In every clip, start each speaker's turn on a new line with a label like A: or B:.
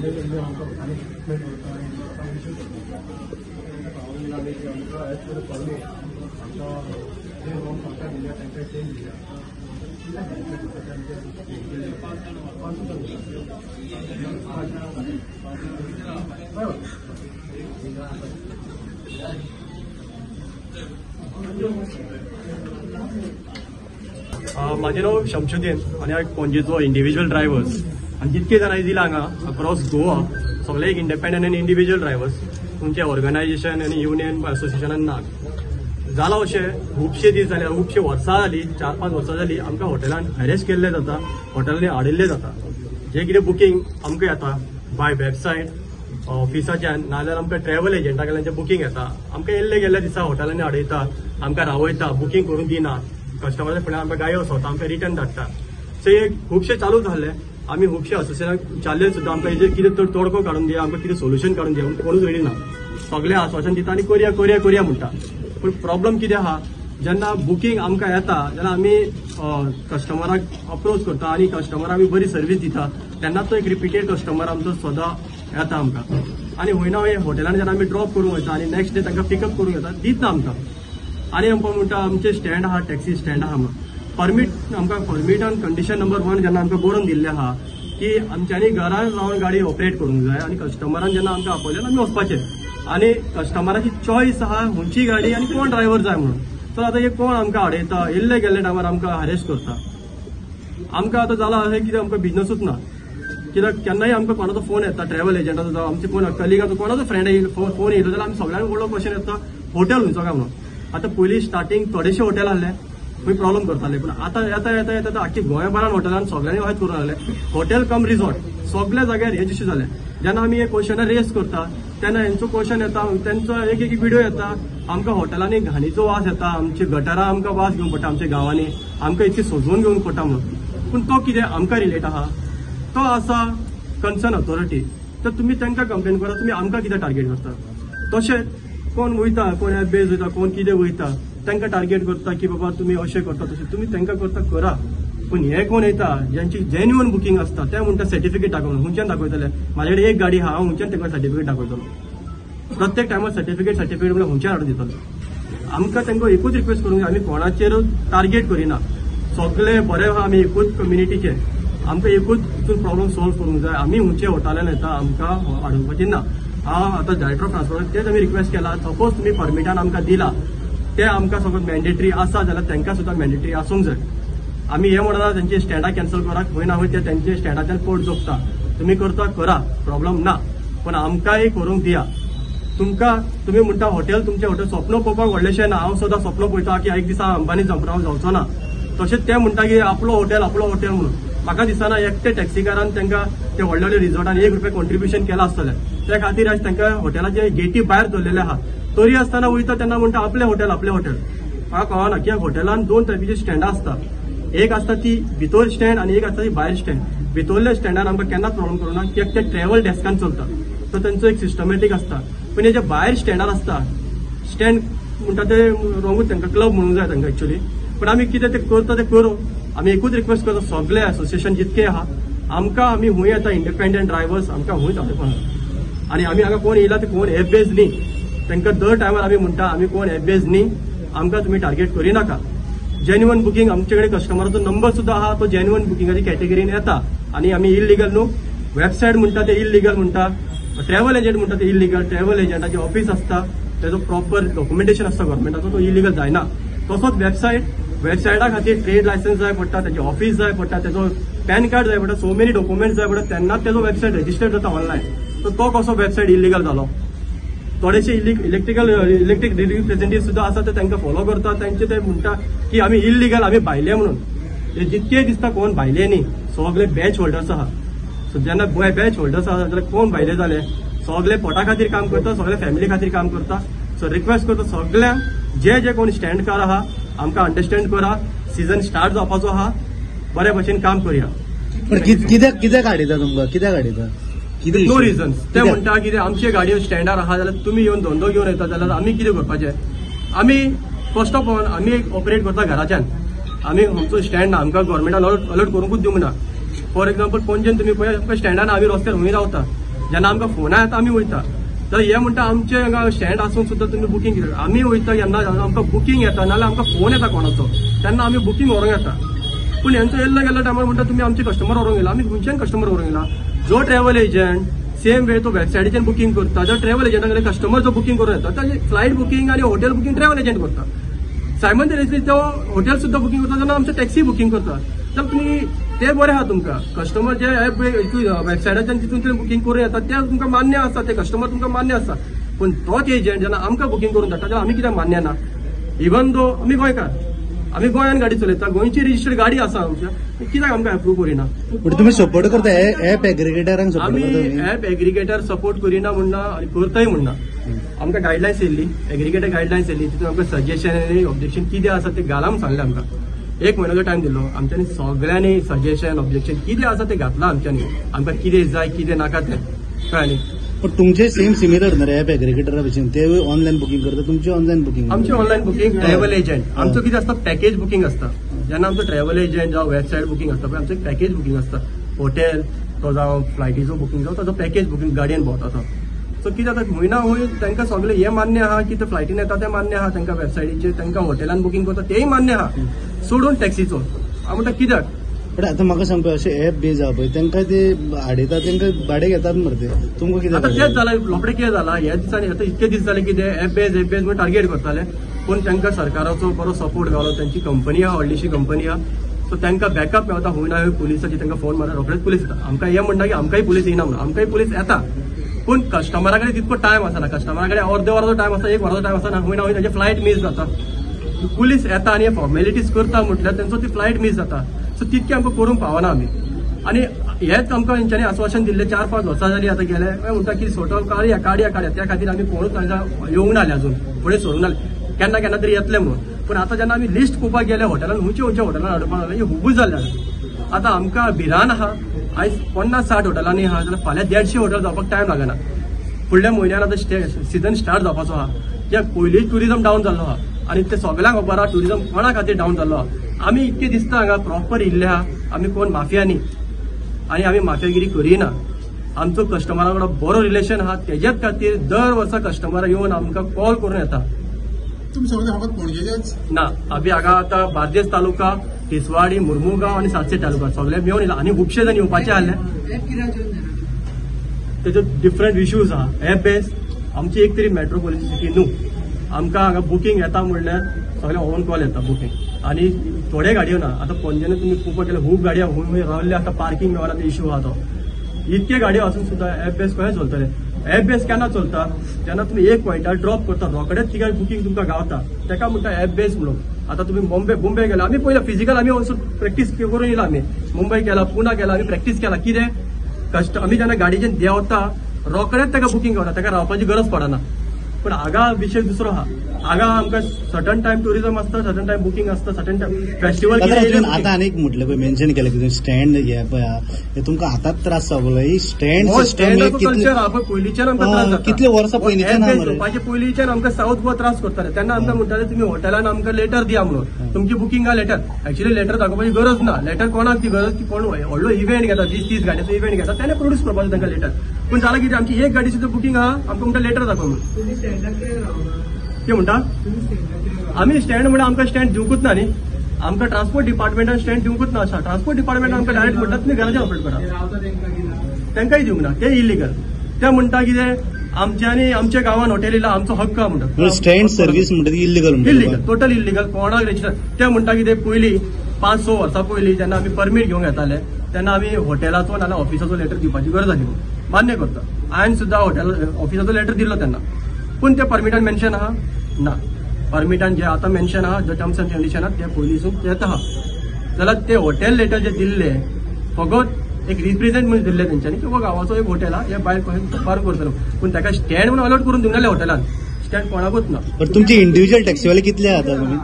A: गेल्ले आमकां आनी ट्रिटमेंट करता आनी इश्यू करता. आमी की आमकां एज पर परमीट आमकां जे रूम्स आमकां दिल्या तांकां चेंज दिल्या.
B: म्हाजें नांव शमशुद्दीन आनी हांव पणजेचो इंडिव्हिज्युअल ड्रायव्हर्स आनी जितके जाणां दिला हांगा अक्रॉस गोवा सगळे एक इंडिपेंडंट आनी इंडिव्हिज्युअल ड्रायव्हर्स तुमचें ऑर्गनायजेशन आनी युनियन असोसिएशनान ना जालां अशें खुबशे दीस जाले, खुबशे वर्सां जाली, 4-5 वर्सां जाली आमकां हॉटेलान हॅरेस केल्लें जाता, हॉटेलांनी हाडिल्लें जाता. जें कितें बुकींग आमकां येता बाय वेबसायट ऑफिसाच्यान नाजाल्यार आमकां ट्रॅव्हल एजंटा कडल्यान बुकींग येता. आमकां येल्ले गेल्ल्या दिसा हॉटेलांनी हाडयता, आमकां रावयता, बुकींग करून दिना, कस्टमराच्या फुडें आमकां गायो वचता, आमकां रिटर्न धाडटा. सो हे खुबशे चालू जाल्ले. आमी खुबशे असोसिएशनाक विचारले सुद्दां आमकां हेजेर कितें तर तोडको काडून दिया, आमकां कितें सोल्युशन काडून दिया, कोणूच रेडी ना. सगळे आश्वासन दिता आनी करया करया करया म्हणटा. पूण प्रॉब्लम कितें आहा, जेन्ना बुकींग आमकां येता जेन्ना आमी कस्टमराक अप्रोच करता आनी कस्टमराक आमी बरी सर्वीस दिता तेन्ना तो एक रिपीटेड कस्टमर आमचो सदां येता आमकां. आनी हय ना हय हॉटेलान जेन्ना आमी ड्रॉप करूंक वयता आनी नेक्स्ट डे तांकां पिकअप करूंक येता दितना आमकां. आनी आमकां म्हणटा आमचें स्टँड आहा, टॅक्सी स्टँड आहा म्हणून परमीट आमकां परमिटान कंडिशन नंबर 1 जेन्ना आमकां बरोवन दिल्लें आहा की आमच्यांनी घरान रावन गाडी ऑपरेट करूंक जाय आनी कस्टमरान जेन्ना आमकां आपयलें आमी वचपाचें आनी कस्टमराची चॉयस आहा खंयची गाडी आनी कोण ड्रायव्हर जाय म्हणून. तर आतां हे कोण आमकां हाडयता, येल्ले गेल्ले टायमार आमकां हॅरेस करता. आमकां आतां जालां अशें कितें आमकां बिजनसूच ना, कित्याक केन्नाय आमकां कोणाचो फोन येता ट्रॅव्हल एजंटाचो जावं आमचे कोण कलिगाचो कोणाचो फ्रेंड येयलो फोन येयलो जाल्यार आमी सगळ्यांक व्हडलो क्वेश्चन येता हॉटेल खंयचो काय म्हणून. आतां पयलीं स्टार्टींग थोडेशे हॉटेल आहले खंय प्रॉब्लम करताले, पूण आतां येता येता येता आख्खी गोंयभरान हॉटेलान सगळ्यांनी हयच करून लागले. हॉटेल कम रिसॉर्ट सगळ्या जाग्यार हेच इश्यू जाले. जेन्ना आमी हे क्वेश्चनां रेस करता तेन्ना हेंचो क्वेश्चन येता, तेंचो एक एक व्हिडियो येता. आमकां हॉटेलांनी घाणीचो वास येता, आमच्या गटारां आमकां वास घेवंक पडटा, आमच्या गांवांनी आमकां इतकी सजोवन घेवंक पडटा म्हणून. पूण तो कितें आमकां रिलेट आहा, तो आसा कन्सर्न ऑथॉरिटी, तर तुमी तांकां कंप्लेन करा, तुमी आमकां कितें टार्गेट करता. तशेंच कोण वयता, कोण बेज वयता, कोण कितें वयता तांकां टार्गेट करता की बाबा तुमी अशें करता तशें, तुमी तांकां करता करा. पूण हे कोण येता ज्यांची जेन्युअन बुकींग आसता ते म्हणटा सर्टिफिकेट दाखोवन खंयच्यान दाखयतले, म्हाजे कडेन एक गाडी आहा हांव खंयच्यान तांकां सर्टिफिकेट दाखयतलो, प्रत्येक टायमार सर्टिफिकेट सर्टिफिकेट म्हणल्यार खंयच्यान हाडून दितलो. आमकां तांकां एकूच रिक्वेस्ट करूंक जाय, आमी कोणाचेर टार्गेट करिना, सगळे बरे आहा, आमी एकूच कम्युनिटीचे, आमकां एकूच हितून प्रॉब्लम सॉल्व करूंक जाय. आमी खंयचे हॉटेलान येता आमकां हाडोवपाची ना. हांव आतां डायरेक्टर ऑफ ट्रान्सपोर्ट तेच आमी रिक्वेस्ट केला, सपोज तुमी परमिटान आमकां दिला ते आमकां सगळें मॅन्डेटरी आसा जाल्यार तांकां सुद्दां मॅन्डेटरी आसूंक जाय. आमी हें म्हणना तेंचे स्टँडां कॅन्सल करा, खंय ना खंय ते तेंचे स्टँडाच्यान पोट जोगता, तुमी करता करा, प्रॉब्लम ना, पूण आमकांय करूंक दिया. तुमकां तुमी म्हणटा हॉटेल, तुमचें हॉटेल स्वप्न पळोवपाक व्हडलेशें ना, हांव सदां स्वप्न पळयता की एक दिसा अंबानी जावं, हांव जावचो ना. तशेंच ते म्हणटा की आपलो हॉटेल आपलो हॉटेल म्हणून. म्हाका दिसना एकटे टॅक्सीकारान तांकां ते व्हडल्या व्हडल्या रिजॉर्टान 1 रुपया कॉन्ट्रिब्युशन केलां आसतलें, त्या खातीर आयज तांकां हॉटेलाचे गेटी भायर दवरलेले आहा. तरी आसतना वयता तेन्ना म्हणटा आपलें हॉटेल आपलें हॉटेल. म्हाका कळना कित्याक हॉटेलान 2 टायपीची स्टँडां आसता, एक आसता ती भितर स्टँड आनी एक आसता ती भायर स्टँड. भितरल्या स्टँडान आमकां केन्नाच प्रॉब्लम करूं ना कित्याक ते ट्रॅव्हल डेस्कान चलता, सो तेंचो एक सिस्टमॅटीक आसता. पूण हे जे भायर स्टँडार आसता, स्टँड म्हणटा ते रोंगूच तांकां क्लब म्हणूंक जाय तांकां एक्चुअली. पूण आमी कितें तें करता तें करूं. आमी एकूच रिक्वेस्ट करता सगळे असोसिएशन जितके आहा आमकां, आमी खूंय येता इंडिपेंडंट ड्रायव्हर्स आमकां खूंय चालू आनी आमी हांगा कोण येयला ते कोण एप बेज न्ही, तांकां दर टायमार आमी म्हणटा आमी कोण एप बेज न्ही, आमकां तुमी टार्गेट करिनाका. जेन्युअन बुकींग आमचे कडेन कस्टमराचो नंबर सुद्दां आहा, तो जेन्युअन बुकिंगाची कॅटेगरीन येता आनी आमी इलिगल न्हू. वेबसायट म्हणटा ते इलिगल म्हणटा, ट्रॅव्हल एजंट म्हणटा ते इलिगल, ट्रॅव्हल एजंटाचे ऑफिस आसता तेजो प्रॉपर डॉक्युमेंटेशन आसता गव्हर्मेंटाचो, तो इलिगल जायना. तसोच वेबसायट, वेबसायटा खातीर ट्रेड लायसन्स जाय पडटा, तेजें ऑफिस जाय पडटा, तेजो पॅन कार्ड जाय पडटा, सो मेनी डॉक्युमेंट्स जाय पडटा, तेन्नाच तेजो वेबसायट रजिस्टर्ड जाता ऑनलायन. सो तो कसो वेबसायट इलिगल जालो. थोडेशे इलेक्ट्रीक रिप्रेझेंटेटिव्ह सुद्दां आसा ते तांकां फॉलो करता, तांचे ते म्हणटा की आमी इलिगल, आमी भायले म्हणून. हे जितके दिसता कोण भायले न्ही, सगळे बॅच होल्डर्स आहा. सो जेन्ना बॅच होल्डर्स आहा जाल्यार कोण भायले जाले, सगळे पोटा खातीर काम करता, सगळे फॅमिली खातीर काम करता. सो रिक्वेस्ट करता सगळ्यांक जे जे कोण स्टँड कार आहा आमकां अंडरस्टँड करा, सीझन स्टार्ट जावपाचो आहा, बरे भशेन काम करुया.
C: कित्याक कित्याक हाडयता तुमकां, कित्याक हाडयता?
B: No reasons. ते म्हणटा कितें आमचे गाडयो स्टँडार आहा जाल्यार तुमी येवन धंदो घेवन येता जाल्यार आमी कितें करपाचें. आमी फर्स्ट ऑफ ऑल आमी ऑपरेट करता घराच्यान, आमी आमचो स्टँड ना, आमकां गव्हर्मेंटान अलर्ट करूंकूच दिवंक ना. फॉर एग्जाम्पल पणजेन तुमी पळय आमकां स्टँडान आमी रस्त्यार खंय रावता, जेन्ना आमकां फोनार येता आमी वयता. तर हे म्हणटा आमचे हांगा स्टँड आसून सुद्दां तुमी बुकींग कित्याक? आमी वयता जेन्ना आमकां बुकींग येता, नाजाल्यार आमकां फोन येता कोणाचो, तेन्ना आमी बुकींग व्हरूंक येता. पूण हेंचो येयल्लो गेल्ल्या टायमार म्हणटा तुमी आमचे कस्टमर व्हरूंक येयला. आमी खंयच्यान कस्टमर व्हरूंक येयला? जो ट्रॅव्हल एजंट सेम वे तो वेबसायटीच्यान बुकींग करता, जो ट्रॅव्हल एजंटा कडेन कस्टमर जो बुकींग करून येता ताजे फ्लायट बुकींग आनी हॉटेल बुकींग ट्रॅव्हल एजंट करता. सायमल्टेनियसली तो हॉटेल सुद्दां बुकींग करता, जाल्यार आमचे टॅक्सी बुकींग करता. जाल्यार तुमी ते बरें आहा तुमकां कस्टमर जे एप वेबसायटाच्यान तितूंतल्यान बुकींग करून येता ते तुमकां मान्य आसा, ते कस्टमर तुमकां मान्य आसा. पूण तोच एजंट जेन्ना आमकां बुकींग करून धाडटा जाल्यार आमी कित्याक मान्य ना? इवन दो आमी गोंयकार, आमी गोंयान गाडी चलयता, गोंयची रजिस्टर्ड गाडी आसा आमच्या, कित्याक आमकां एप्रूव करिना?
C: पण तुमी सपोर्ट करता एप एग्रिगेटरांक?
B: आमी एप एग्रिगेटर सपोर्ट करिना म्हणना आनी करताय म्हणना. आमकां गायडलायन्स येयल्ली, एग्रिगेटर गायडलायन्स येयल्ली, तितून आमकां सजेशन आनी ऑब्जेक्शन कितें आसा तें घाला म्हूण सांगलें. आमकां 1 म्हयन्याचो टायम दिल्लो, आमच्यांनी सगळ्यांनी सजेशन ऑब्जेक्शन कितें आसा तें घातलां आमच्यांनी, आमकां कितें जाय कितें नाका तें कळ्ळें न्ही.
C: पण तुमचे सेम सिमिलर न्हय एप एग्रिगेटरा भशेन, ते ऑनलायन बुकींग करता, तुमचे ऑनलायन बुकींग?
B: आमचे ऑनलायन बुकींग ट्रॅव्हल एजंट. आमचो कितें आसता पॅकेज बुकींग आसता. जेन्ना आमचो ट्रॅव्हल एजंट जावं वेबसायट बुकींग आसता पळय, आमचें पॅकेज बुकींग आसता. हॉटेल तो जावं फ्लायटीचो बुकींग जावं ताजो पॅकेज बुकींग गाडयेन भोंवता तो. सो कितें जाता खंय ना खंय तांकां सगळें हें मान्य आहा की ते फ्लायटीन येता तें मान्य आहा, तांकां वेबसायटीचेर तांकां हॉटेलान बुकींग करता तेंय मान्य आहा, सोडून टॅक्सीचो. हांव म्हणटा कित्याक?
C: पण आतां म्हाका सांग पळय, अशें एप बेज आहा पळय तांकां ते हाडयतात, तांकां भाडें घेतात मरे ते, तुमकां कितें?
B: आतां तेंच जालां रोखडें कितें जालां ह्या दिसांनी, आतां इतके दीस जाले कितें एप बेज म्हणून टार्गेट करताले, पूण तांकां सरकाराचो बरो सपोर्ट गावलो. तांची कंपनी आहा, व्हडलीशी कंपनी आहा, सो तांकां बॅकअप मेळटा. खंय ना खंय पुलिसाची तांकां फोन मारता, रोखडेच पुलीस येता. आमकां हें म्हणटा की आमकांय पुलीस येना म्हणून, आमकांय पुलीस येता, पूण कस्टमरा कडेन तितको टायम आसना. कस्टमरा कडेन अर्दे वराचो टायम आसता, 1 वराचो टायम आसना, खंय ना खंय तांची फ्लायट मीस जाता. पुलीस येता आनी फॉर्मेलिटीज करता म्हटल्यार तांचो ती फ्लायट मीस जाता. सो तितकें आमकां करूंक पावना आमी. आनी हेच आमकां तेंच्यांनी आस्वासन दिल्लें 4-5 वर्सां जालीं आतां गेले, म्हणटा की सोटो काडया काडया काडया, त्या खातीर आमी कोणूच येवंक नाले, अजून फुडें सरूंक नाले, केन्ना केन्ना तरी येतले म्हणून. पूण आतां जेन्ना आमी लिस्ट पळोवपाक गेले हॉटेलान, खंयच्या खंयच्या हॉटेलान हाडपाक लागले, खुबूच जालें. आतां आमकां भिरान आहा, आयज 50-60 हॉटेलांनी आहा, जाल्यार फाल्यां 150 हॉटेल जावपाक टायम लागना. फुडल्या म्हयन्यान आतां सिजन स्टार्ट जावपाचो आहा, कित्याक पयलींच ट्युरिजम डावन जाल्लो आहा आनी ते सगळ्यांक खबर आहा ट्युरिजम कोणा खातीर डावन जाल्लो आहा. आमी इतके दिसता हांगा प्रॉपर इल्ले आहा, आमी कोण माफिया न्ही आनी आमी माफियागिरी करिना. आमचो कस्टमरा कडेन बरो रिलेशन आहा, तेज्याच खातीर दर वर्सा कस्टमर येवन आमकां कॉल करून येता.
A: तुमी सगळे फकत पणजेचेच
B: ना, आमी हांगा आतां बार्देस तालुका, तिसवाडी, मुर्मुगांव आनी सातशे तालुका सगळे मेळून येयला आनी खुबशे जाण येवपाचे आहले. तेजे डिफरंट इश्यूज आहा. एप बेस आमची एक तरी मेट्रोपोलिटन सिटी न्हू, आमकां हांगा बुकींग येता म्हणल्यार सगळे ऑन कॉल येता बुकींग, आनी थोडे गाडयो ना. आतां पणजेन तुमी पळोवपाक गेल्यार खूब गाडयो खूंय खूंय रावल्ले आतां पार्कींग मेळना ते इश्यू आहा तो. इतके गाडयो आसून सुद्दां एप बेस कशें चलतलें? एप बेस केन्ना चलता? जेन्ना तुमी एक पॉयंटार ड्रॉप करता, रोखडेच थिंगा बुकींग तुमकां गावता, ताका म्हणटा एप बेस म्हणून. आतां तुमी मुंबय गेला, आमी पयलें फिजिकल आमी वचून प्रॅक्टीस करून येयला, आमी मुंबय केला, पुना केला, आमी प्रॅक्टीस केला. कितें कश्ट आमी जेन्ना गाडयेचेर देंवता रोखडेच ताका बुकींग गावता, ताका रावपाची गरज पडना. पूण हांगा विशय दुसरो आहा, हांगा आमकां सर्टन टायम ट्युरिजम आसता, सर्टन टायम बुकींग आसता, सर्टन टायम फेस्टिवल.
C: आतां आनी एक म्हटलें पळय, मेन्शन केलें की स्टँड हे पळय तुमकां आतांच त्रास जावपा लागला. स्टँड
B: स्टँड कल्चर आहा पळय पयलींच्यान आमकां त्रास जाता,
C: कितले वर्सां पयलींच्यान
B: येवपाचे पयलींच्यान आमकां सावथ गोवा त्रास करताले. तेन्ना आमकां म्हणटाले तुमी हॉटेलान आमकां लेटर दिया म्हणून, तुमची बुकिंग आहा लेटर. एक्चुअली लेटर दाखोवपाची गरज ना, लेटर कोणाक ती गरज, ती कोण व्हडलो इव्हेंट घेता, 20-30 गाडयेचो इव्हेंट घेता, तेणे प्रोड्यूस करपाचें तांकां लेटर. पूण जालां कितें, आमची एक गाडी सुद्दां बुकींग आहा, आमकां म्हणटा लेटर दाखोव म्हणून. कितें म्हणटा आमी स्टँड म्हणल्यार आमकां स्टँड दिवंकूच ना न्ही, आमकां ट्रान्सपोर्ट डिपार्टमेंटान स्टँड दिवंकूच ना. ट्रान्सपोर्ट डिपार्टमेंट आमकां डायरेक्ट म्हणटा तुमी घराचेर ऑपरेट करा, तांकांय दिवंक ना, ते इलिगल. ते म्हणटा कितें आमच्यांनी आमच्या गांवान हॉटेल येयला, आमचो हक्क आहा म्हणटा.
C: स्टँड सर्वीस म्हणटा ती इलिगल,
B: इलिगल, टोटल इलिगल. कोणाक रजिस्टर ते म्हणटा कितें पयलीं 5-6 वर्सां पयलीं जेन्ना आमी परमीट घेवंक येताले तेन्ना आमी हॉटेलाचो नाल्यार ऑफिसाचो लेटर दिवपाची गरज आसली, मान्य करता. हांवें सुद्दां हॉटेल ऑफिसाचो लेटर दिल्लो तेन्ना, पूण ते परमिटान मेन्शन आहा ना. परमिटान जे आतां मेन्शन आहा, जे टर्म्स एंड कंडिशन आहा ते पयलींसून तेच आहा. जाल्यार ते हॉटेल लेटर जे दिल्ले फकत एक रिप्रेझेंट म्हणून दिल्ले तेंच्यांनी की गांवाचो एक हॉटेल आहा, हे भायर कशें पार्क करतलो, पूण ताका स्टँड म्हणून अलॉट करून दिवंक नासले हॉटेलान, स्टँड कोणाकूच ना.
C: पण तुमचे इंडिव्हिज्युअल टॅक्सीवाले कितले आहा तुमी?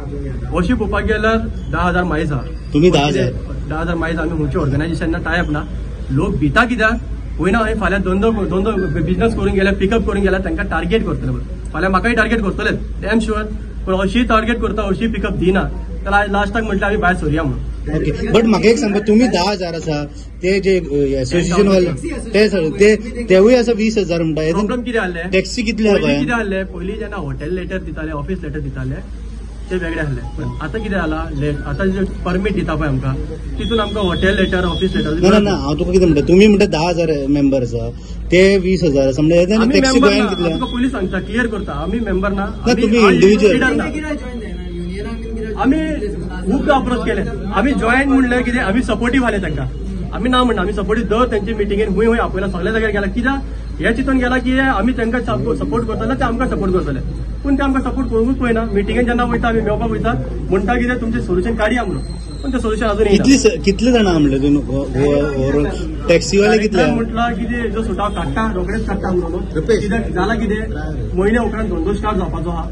B: अशी पळोवपाक गेल्यार 10,000 मायज आहा.
C: तुमी 10,000?
B: 10,000 मायज आमी खंयच्या ऑर्गनायझेशनान टायप ना. लोक भिता कित्याक वयना, हांवें फाल्यां धंदो बिजनस करूंक गेल्यार, पिकअप करूंक गेल्यार तांकां टार्गेट करतले, फाल्यां म्हाकाय टार्गेट करतले, डॅम शुअर. पूण अशी टार्गेट करता, अशी पिकअप दिना, जाल्यार लास्टाक म्हटल्यार आमी भायर सरया म्हणून.
C: ओके, बट म्हाका एक सांगपा, तुमी 10,000 आसा ते जे एसोसिएशन वाले ते ते तेवूय आसा 20,000 म्हणटा.
B: प्रॉब्लम कितें जाल्लें,
C: टॅक्सी कितले
B: पयलीं कितें जाल्लें, पयलीं जेन्ना हॉटेल लेटर दिताले, ऑफिस लेटर दिताले ते वेगळे आहले. पण आतां कितें जाला, आतां जे परमीट दिता पळय आमकां तितून आमकां हॉटेल लेटर, ऑफिस लेटर.
C: ना ना, हांव तुका कितें म्हणटा, तुमी म्हणटा 10,000 मेंबर आसा, ते 20,000 आसा, म्हणजे टॅक्सी गोंयांत कितले?
B: तुका पयलीं सांगता, क्लियर करता, आमी मेंबर ना,
C: तुमी इंडिव्हिज्युअल.
B: आमी खूब अप्रोच केले, आमी जॉयन म्हणलें कितें, आमी सपोर्टीव आले तांकां, आमी ना म्हणटा, आमी सपोर्टीव दर तेंचे मिटिंगेन हुंय हुंय आपयला, सगळ्या जाग्यार गेला. कित्याक हे चिंतून गेला की आमी तांकां सपोर्ट करतले, ते आमकां सपोर्ट करतले, पूण ते आमकां सपोर्ट करूंकूच पळयना. मिटिंगेन जेन्ना वयता आमी मेळपाक वयता, म्हणटा कितें तुमचें सोल्युशन काडया म्हणून, पूण तें सोल्युशन अजून येना.
C: कितले जाणां म्हणले तुमी टॅक्सीवाले कितले
B: म्हटलं कितें जो सुटाव काडटा रोखडेच काडटा म्हणून, कित्याक जाला कितें म्हयन्या उपरांत धंदो स्टार्ट जावपाचो आहा.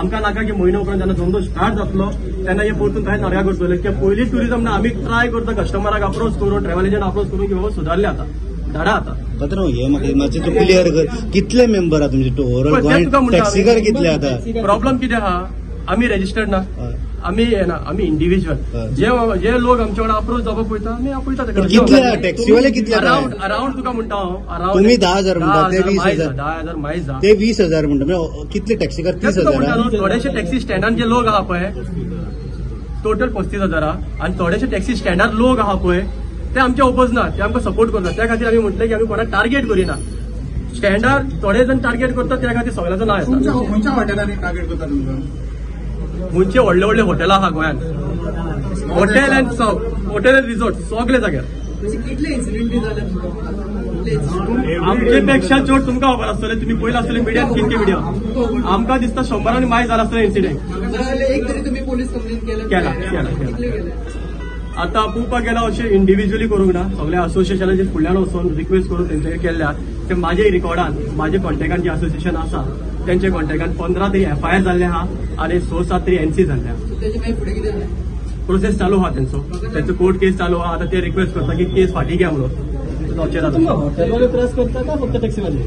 B: आमकां नाका की म्हयन्या उपरांत जेन्ना धंदो स्टार्ट जातलो तेन्ना हे परतून कांय नरगा करतले. कित्याक पयलीं ट्युरिजम ना, आमी ट्राय करता कस्टमराक अप्रोच करून, ट्रॅव्हल एजंट अप्रोच करून की बाबा सुदारले आतां, धाडा आतां.
C: पात्रांव, हे म्हाका मातशें तूं क्लियर कर, कितले मेंबर आहा तुमचे ओवरऑल गोंयांत टॅक्सीकार कितले आतां?
B: प्रॉब्लम कितें आहा, आमी रेजिस्टर्ड ना, आमी येना, आमी इंडिव्हिज्युअल. जे लोक आमचे कडेन अप्रोच जावपाक पळयता आमी आपयता ताका.
C: कितले टॅक्सीवाले कितले?
B: अरावंड अरावंड तुका म्हणटा हांव, अरावंड
C: तुमी 10,000 म्हणटा, ते 20,000,
B: 10,000 मायज आहा,
C: ते 20,000 म्हणटा, म्हणजे कितले टॅक्सीकार? 30,000.
B: थोडेशे टॅक्सी स्टँडार जे लोक आहा पळय टोटल 35,000 आहा, आनी थोडेशे टॅक्सी स्टँडार लोक आहा पळय ते आमचे ओपोज ना, ते आमकां सपोर्ट करता. त्या खातीर आमी म्हटलें की आमी कोणाक टार्गेट करिना, स्टँडार थोडे जण टार्गेट करता, त्या खातीर सगळ्यांचो नांव येता.
A: खंयच्या हॉटेलांनी टार्गेट करता तुमकां?
B: खंयचे व्हडले व्हडले हॉटेलां आहा गोंयांत, hotel and hotel and resort सगळे जाग्यार. आमचे पेक्षा चड तुमकां खबर आसतलें, तुमी पयलें आसतलें मिडियान कितके मिडिया. आमकां दिसता 100 आनी मायज जाला आसतलें इन्सिडेंट. केला केला केला. आतां पळोवपाक गेल्यार अशें इंडिव्हिज्युअली करूंक ना, सगळ्या असोसिएशनाचे फुडल्यान वचून रिक्वेस्ट करून तेंचे केल्ले आहा. ते म्हाजे रिकॉर्डान, म्हाजे कॉन्टेक्टान जे असोसिएशन आसा तेंच्या कॉन्टेक्टान 15 तरी एफआयआर जाल्ले आहा आनी 6-7 तरी एनसी जाल्ले आहा. प्रोसेस चालू आहा तेंचो, तेंचो कोर्ट केस चालू आहा. आतां ते रिक्वेस्ट करता की केस फाटीं घ्या म्हणून.
A: हॉटेलवाले त्रास करता का फक्त टॅक्सीवाले?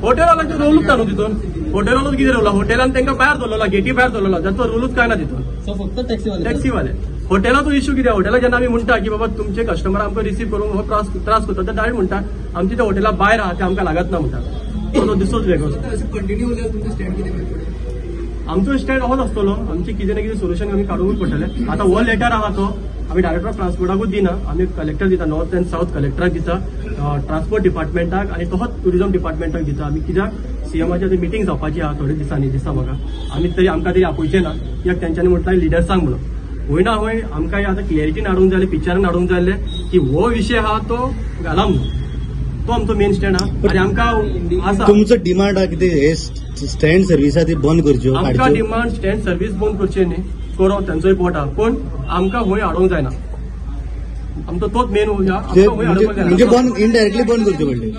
B: हॉटेलवाल्यांचो रोलूच ना न्हू तितून. हॉटेलवालोच कितें रोला, हॉटेलान तांकां भायर दवरलेलो, गेटी भायर दवरलेलो, जाचो रोलूच काय ना तितून.
A: फक्त टॅक्सीवाले,
B: टॅक्सीवाले. हॉटेलाचो इश्यू कितें, हॉटेला जेन्ना आमी म्हणटा की बाबा तुमचे कस्टमर आमकां रिसीव करूंक हो त्रास करता, ते डायरेक्ट म्हणटा आमचे ते हॉटेला भायर आहा ते आमकां लागत ना म्हणटा. तो दिसोच वेगळो. आमचो स्टँड होच आसतलो, आमचें कितें ना कितें सोल्युशन आमी काडूंकूच पडटलें. आतां हो लेटर आहा तो आमी डायरेक्टर ऑफ ट्रान्सपोर्टाकूच दिना, आमी कलेक्टर दिता, नॉर्थ अँड सावथ कलेक्टराक दिता, ट्रान्सपोर्ट डिपार्टमेंटाक आनी तसोच ट्युरिजम डिपार्टमेंटाक दिता. आमी कित्याक सीएमाची मिटींग जावपाची आहा थोडे दिसांनी, दिसता म्हाका. आमी तरी आमकां तरी आपोवचें ना, कित्याक तेंच्यांनी म्हटल्यार लिडर्सांक म्हणून हूंय ना हूंय आमकां आतां क्लियरिटीन हाडूंक जाय, पिक्चरान हाडूंक जाय की हो विशय आहा तो घाला म्हणून. तो आमचो मेन स्टँड आहा आनी आमकां आसा.
C: तुमचो डिमांड आहा कितें हे स्टँड सर्वीस आहा ती बंद करच्यो?
B: आमकां डिमांड स्टँड सर्वीस बंद करची न्ही, करो तेंचोय पोट आहा, पूण आमकां हूंय हाडूंक जायना. आमचो तोच मेन
C: म्हणजे बंद, इनडायरेक्टली बंद करच्यो पडले.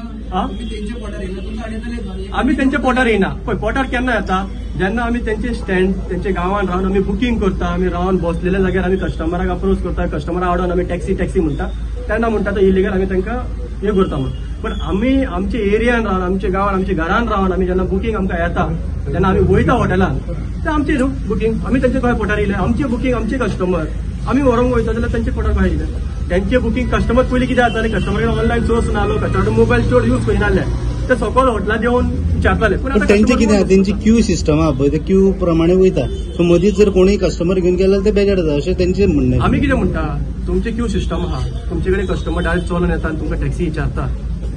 B: आमी तेंच्या पोटार येयना. पळय पोटार केन्ना येता, जेन्ना आमी तेंचे स्टँड तेंच्या गांवान रावन आमी बुकींग करता, आमी रावन बसलेल्या जाग्यार आमी कस्टमराक अप्रोच करता, कस्टमराक आडोवन आमी टॅक्सी टॅक्सी म्हणटा, तेन्ना म्हणटा तो इलिगल आमी तांकां हें करता म्हणून. पण आमी आमच्या एरियान रावन, आमच्या गांवान, आमच्या घरान रावन आमी जेन्ना बुकींग आमकां येता तेन्ना आमी वयता हॉटेलान, ते आमचें न्हू बुकींग, आमी तेंचे कशें पोटार येयले, आमचें बुकींग आमचे कस्टमर आमी व्हरोंक वयता जाल्यार तेंचे पोटार कशें येयले? तेंचे बुकींग कस्टमर पयलीं कितें जातालें, कस्टमर ऑनलायन सोर्स नासलो, कस्टमर मोबायल चड यूज करिनासले, ते सकयल हॉटेलान येवन विचारताले.
C: पण तेंचे कितें, तेंची क्यू सिस्टम आहा पळय, ते क्यू प्रमाणे वयता. सो मदींच जर कोणूय कस्टमर घेवन गेल्यार ते बेजार जाता अशें तेंचें म्हणणें.
B: आमी कितें म्हणटा, तुमची क्यू सिस्टम आहा, तुमचे कडेन कस्टमर डायरेक्ट चलोन येता आनी तुमकां टॅक्सी विचारता,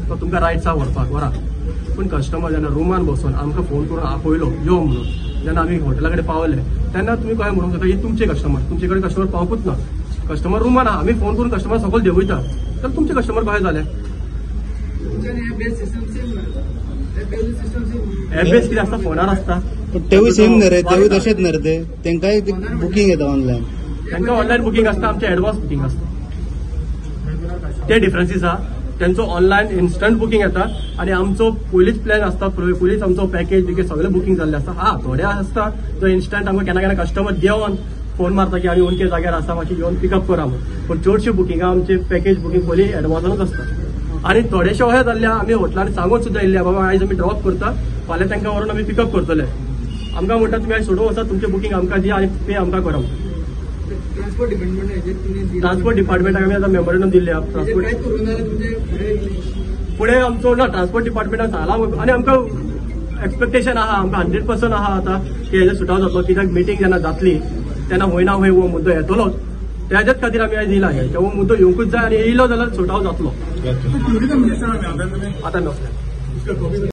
B: तो तुमकां रायट्स आहा व्हरपाक, व्हरा. पूण कस्टमर जेन्ना रुमान बसून आमकां फोन करून आपयलो यो म्हणून, जेन्ना आमी हॉटेला कडेन पावले तेन्ना तुमी कशें म्हणूंक शकता ही तुमचे कस्टमर, तुमचे कडेन कस्टमर पावकूच ना, कस्टमर रुमान आहा, आमी फोन करून कस्टमर सकयल देंवयता, तर तुमचे कस्टमर कशें जाले? एप बेस कितें आसता, फोनार आसता,
C: तेवूय सेम न्हय रे, तेवूय तशेंच न्हय रे, ते तेंकांय बुकींग येता ऑनलायन,
B: तांकां ऑनलायन बुकींग आसता, आमचें एडवान्स बुकींग आसता, ते डिफरन्सीस आहा. तेंचो ऑनलायन इन्स्टंट बुकींग येता आनी आमचो पयलींच प्लॅन आसता, पयलींच आमचो पॅकेज बिकेज सगळें बुकींग जाल्लें आसता. हा, थोडे आसता तो इन्स्टंट आमकां केन्ना केन्ना कस्टमर देंवन फोन मारता की आमी अमके जाग्यार आसा, मातशें येवन पिकअप करा म्हणून. पूण चडशे बुकिंगां आमचे पॅकेज बुकींग पयलीं एडवान्सानूच आसता. आनी थोडेशे अशें जाल्ले आमी हॉटेलान सांगून सुद्दां येयल्ले, बाबा आयज आमी ड्रॉप करता, फाल्यां तांकां व्हरून आमी पिकअप करतले. आमकां म्हणटा तुमी आयज सोडूंक वचा, तुमचें बुकींग आमकां दी आनी पे आमकां करा.
A: ट्रान्सपोर्ट डिपार्टमेंट,
B: ट्रान्सपोर्ट डिपार्टमेंटाक आमी आतां मेमोरेंडम दिल्लें. ट्रान्सपोर्ट फुडें आमचो ना, ट्रान्सपोर्ट डिपार्टमेंटान सांगलां आनी आमकां एक्सपेक्टेशन आहा, आमकां 100% आहा आतां की हेजेर सुटाव जातलो. कित्याक मिटींग जेन्ना जातली तेन्ना खंय ना खंय हो मुद्दो येतलोच, तेज्याच खातीर आमी आयज येयला. हो मुद्दो येवंकूच जाय आनी येयलो जाल्यार सुटाव जातलो. आतां नमस्कार.